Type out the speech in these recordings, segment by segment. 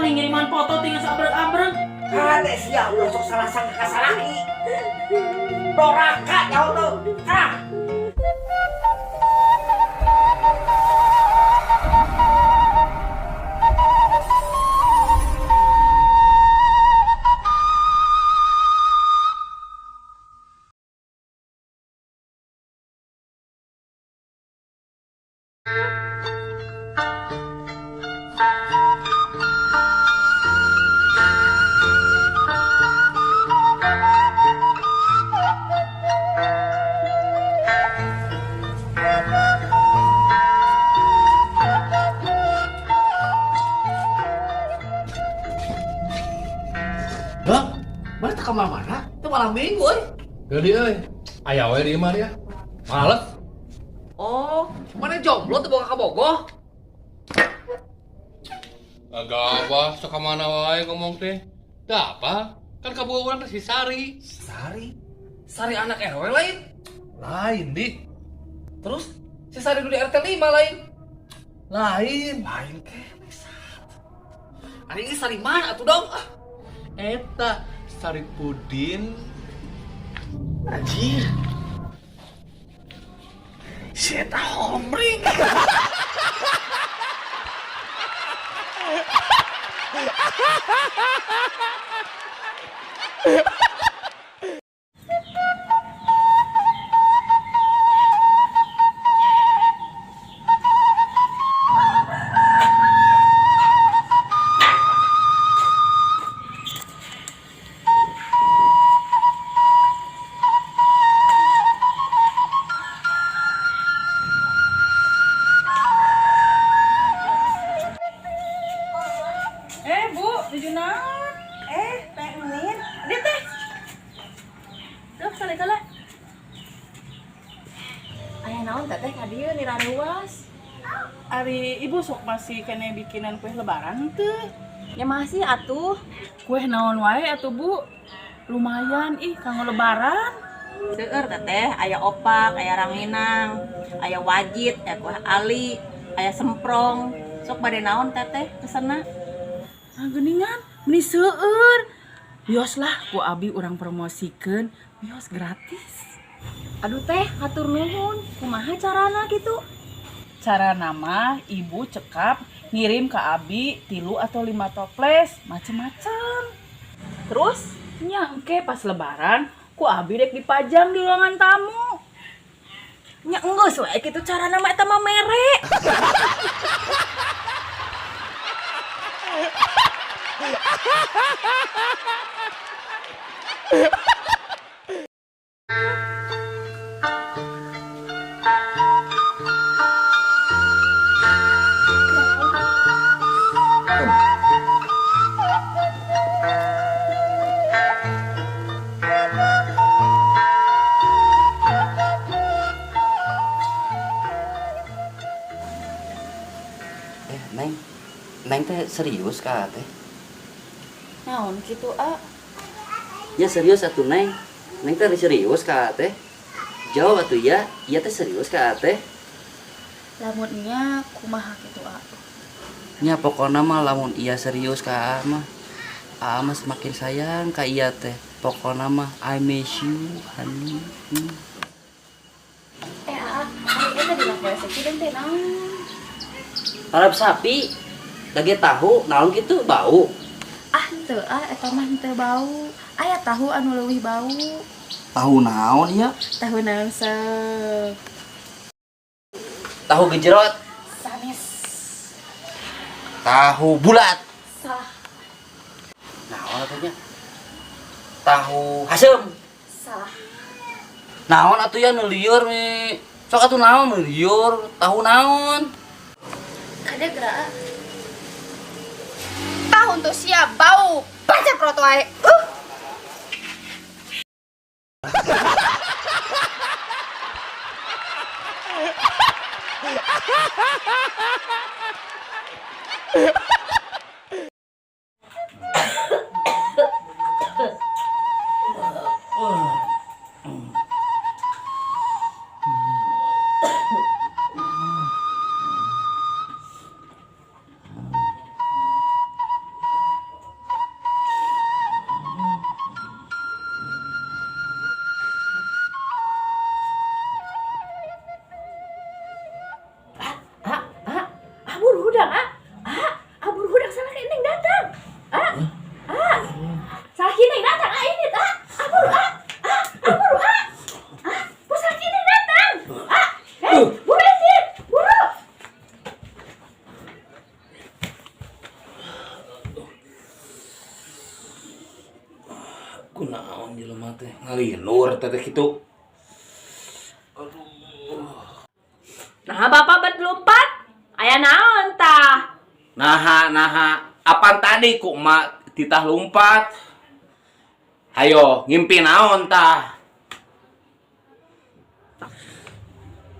Mending ngiriman foto tinggal sabrek-abrek. Kade sia ulah sok salah sangka ka salaki. Doraka nyaho teu. Ah. Bang, mana teh kemana-mana? Itu malam minggu, euy. Jadi euy, aya we di imah dia. Males. Oh, mana jomblo tuh boga kabogoh? Agak apa, sok ka mana wae ngomong teh. Teu apa? Kan kabogoh urang teh si Sari. Sari? Sari anak RW lain? Lain, Di. Terus si Sari dulu di RT 5 lain? Lain. Lain kene sat. Ari ini Sari mana atuh dong? Ah. Eta Sari Pudin. Anjir. Si eta homring. Bu, nuju naon? Teh Enin. Di teh. Duh, kali-kali. Aya naon teteh ka dieu nira ruas? Ari ibu sok masih kene bikinan kue lebaran teu? Ya masih atuh. Kue naon wae atuh, Bu? Lumayan ih kanggo lebaran. Seueur teteh, aya opak, aya ranginang, aya wajit, aya kue ali, aya semprong. Sok bade naon teteh pesenna? Ah, geuningan, meni seueur. Bios lah ku abi urang promosikeun, bios gratis. Aduh teh, hatur nuhun. Kumaha carana kitu? Cara nama ibu cekap ngirim ke abi 3 atau 5 toples macem-macem. Terus? Nya engke pas lebaran ku abi dek dipajang di ruangan tamu. Nya enggeus we kitu carana mah eta mah mere. Neng, Neng teh serius ka teh? Naon kitu, A? Ya serius atuh, Neng. Neng teh serius ka teh? Jawab atuh ya, iya teh serius ka teh? Lamun nya kumaha kitu, A? Nya pokona mah lamun iya serius ka A mah. A mah semakin sayang ka iya teh. Pokona mah I miss you, honey. A, ari eta dina poe sepi teh naon? Parab sapi, dage tahu, naon kitu bau. Ah, teu ah, eta mah teu bau. Aya tahu anu leuwih bau. Tahu naon ieu? Tahu naon seup? Tahu gejerot. Sanes. Tahu bulat. Salah. Naon atuh nya? Tahu haseum. Salah. Naon atuh ya nu lieur mi? Sok atuh naon nu lieur? Tahu naon? Kade gerak. Tahu untuk siap bau. Baca proto ae. Linur teh kitu. Nah, Bapak bet lompat. Aya naon tah? Naha naha apan tadi ku emak titah lumpat. Hayo ngimpi naon tah?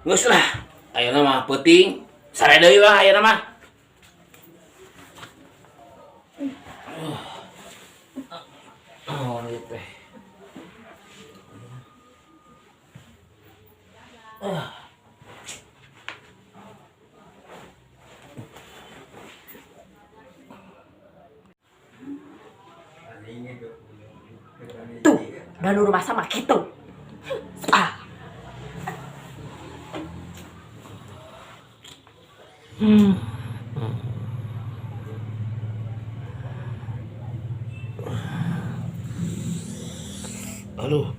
Geus lah, ayeuna mah peuting, sare deui lah ayeuna mah. Oh, ieu teh. Tuh, dan rumah sama gitu. Ah. Aduh.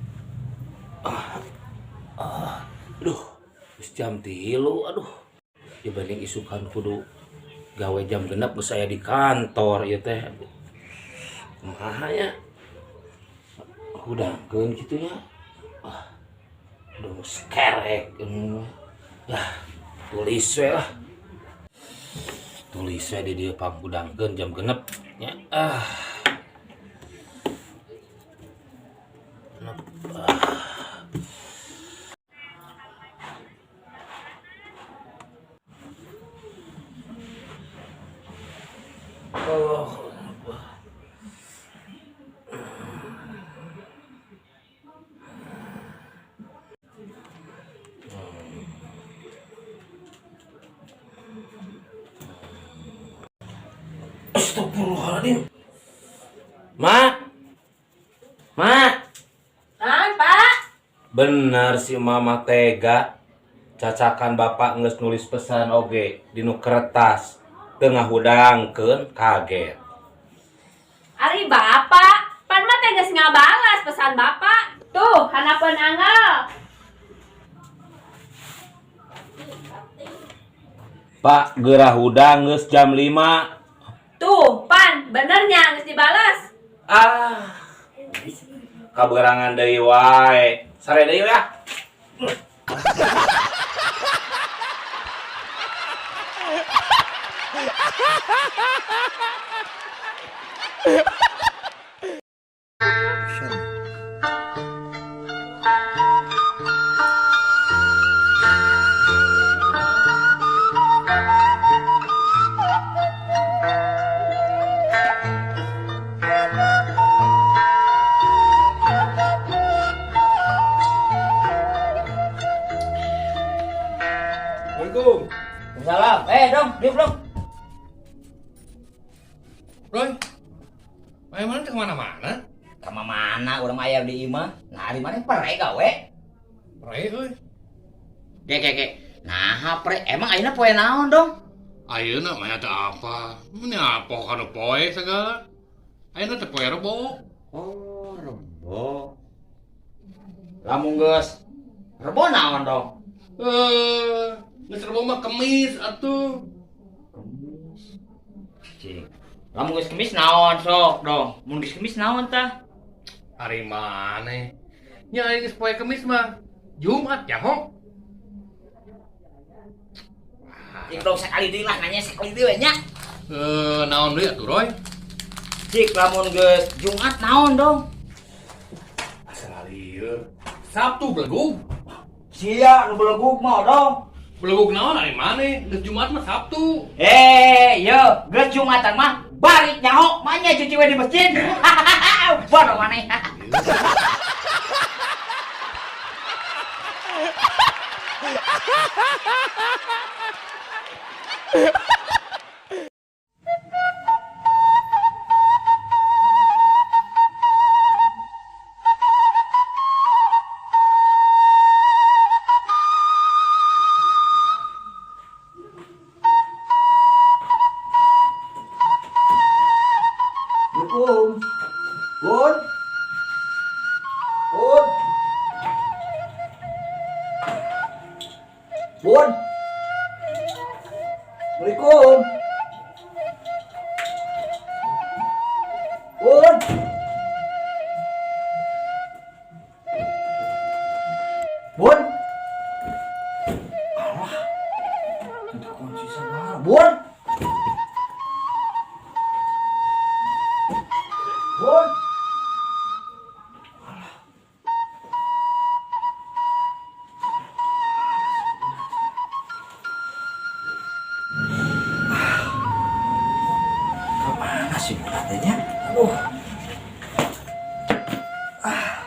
Aduh, geus jam 3, aduh. Dibanding isukan kudu gawe jam 6 geus aya di kantor ieu teh. Aduh. Kumaha nya? Hudangkeun kitu nya. Ah. Aduh, geus kerek. Lah, tulis we lah. Tulis we di dieu panghudangkeun jam 6 nya. Ah. Allah. Astagfirullahaladzim. Ma. Ma. Naon, Pak? Bener si mama tega. Cacakan bapak geus nulis pesan oge dinu kertas. Teu ngahudangkeun kaget. Ari Bapak, pan mah teh geus ngabalas pesan Bapak. Tuh, hanapeun angel. Pak, geura hudang geus jam 5. Tuh, pan, benernya geus dibalas. Ah. Kaberangan deui wae. Sare deui ya. Assalamualaikum. Salam. Dong, diuk dong. Roy, ayo mana teh kemana-mana? Kemana-mana urang aya di imah. Nah, di mana pere gawe? Pre euy. Ge ge ge. Nah, pre, emang ayeuna poe naon dong? Ayeuna mah teh apa? Mun apa kana poe segala. Ayeuna teh poe Rebo. Oh, Rebo. Lamun geus Rebo naon dong? Geus Rebo mah Kemis atuh. Kemis. Cik. Lamun geus Kemis naon sok dong? Mun geus Kemis naon tah? Ari maneh? Nya ari geus poe Kemis mah Jumat nyaho. Cik dong sekali deui lah nanya sekali deui we nya. Naon deui atuh Roy? Cik lamun geus Jumat naon dong? Asa lieur. Sabtu belegug. Sia nu belegug mah dong. Belegug naon ari maneh? Geus Jumat mah Sabtu. Yo, geus Jumatan mah balik nyaho manya cuci we di masjid. Bodoh maneh. Assalamualaikum. Bun. Bun. Bun. Assalamualaikum. Bun. Dikunci segala. Bun. Bun. Alah. Ah. Kemana sih Bunda teh nya? Aduh. Ah.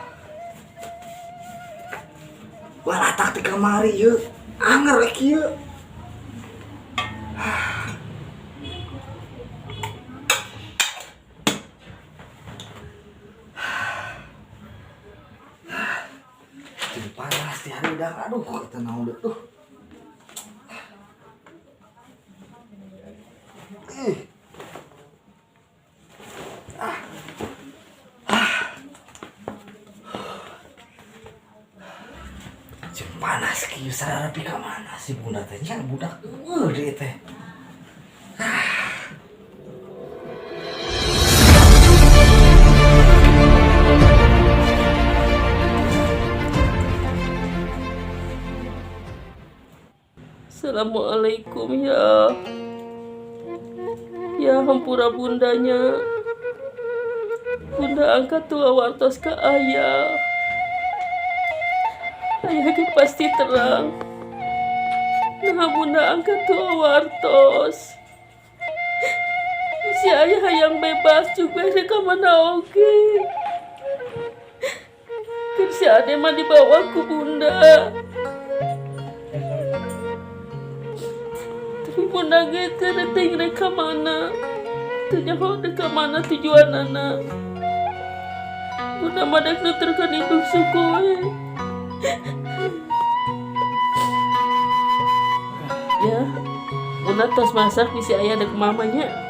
Walatak di kamari yeuh. Anger we kieu. Ah. Jadi panas di hari udah, aduh, kita naon deh, tuh. Ih. Ah. Ah. Jeung panas kieu sararapi ka mana sih bunda teh nya, budak eueuh deui teh. Assalamualaikum ya. Ya hampura bundanya. Bunda angkat tua wartos ke ayah. Ayah ge pasti terang. Nah bunda angkat tua wartos. Si ayah yang bebas juga rek ka mana oge. Kan si ade mah dibawa ku bunda. Tapi bunda ge teu teuing rek ka mana. Teu nyaho rek ka mana tujuanana. Bunda mah dek nuturkeun indung suku we. Ya, bunda tos masak bisi ayah dek mamanya.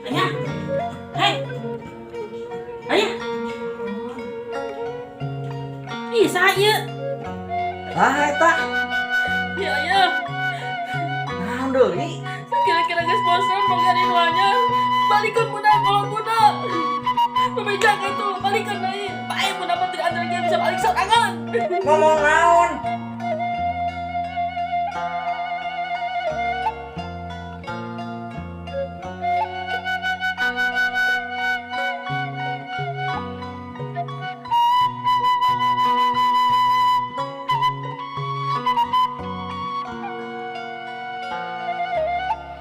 Ayah, hei, ayah, ih saya, Ah, eta. Ya ayah, Naon deui? kira-kira geus bosan boga di nuanya. Balikan bunda, kalau bunda. Pemejang itu, balikan deui. Bae bunda mah tidak ada lagi bisa balik sorangan. Ngomong naon?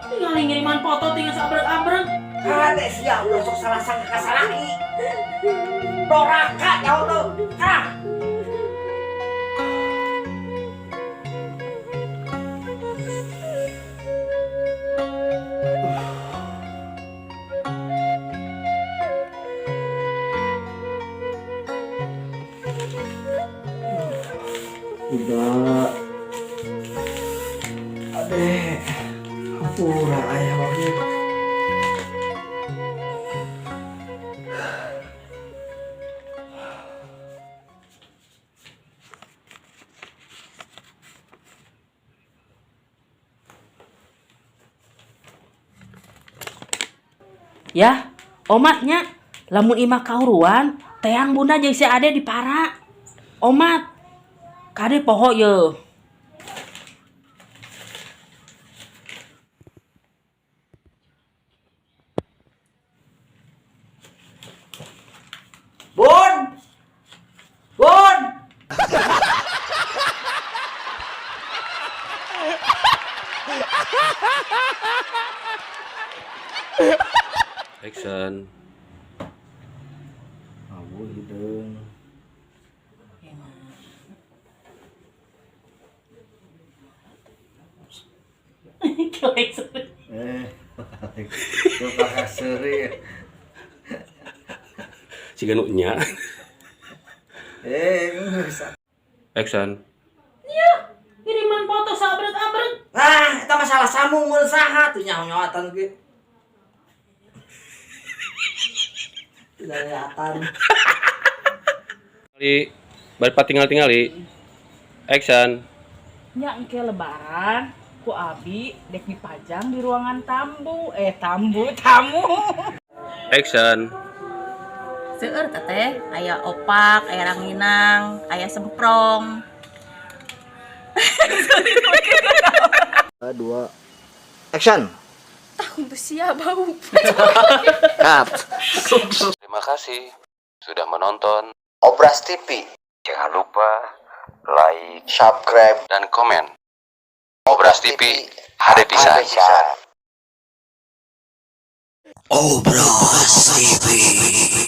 Tinggal ngiriman foto tinggal sabrek-abrek. Hade sia ulah sok salah sangka ka salaki. Doraka jauh tuh. Ah. Udah. Ade, hampura ayah wahyu. Ya, omatnya lamun imah kahuruan, teang bunda jeung si ade di para. Omat, kade poho ye. Oh, hideung. Eh, coba kaseri. Siga nu nya. Eh, geus. Action. Kiriman foto sabrek-abrek. Ah, eta masalah sambung mun saha tuh nyaho-nyahoatan ge. Tidak kelihatan. Tingali, bari patingal-tingali. Action. Nya engke lebaran ku abi dek dipajang di ruangan tambu, eh tambu tamu. Action. Seueur teteh, aya opak, aya ranginang, aya semprong. Dua. Action. Takut sia bau. Cut. Terima kasih sudah menonton Obras TV. Jangan lupa like, Subscribe. dan komen. Obras TV, HD pisan. Obras TV.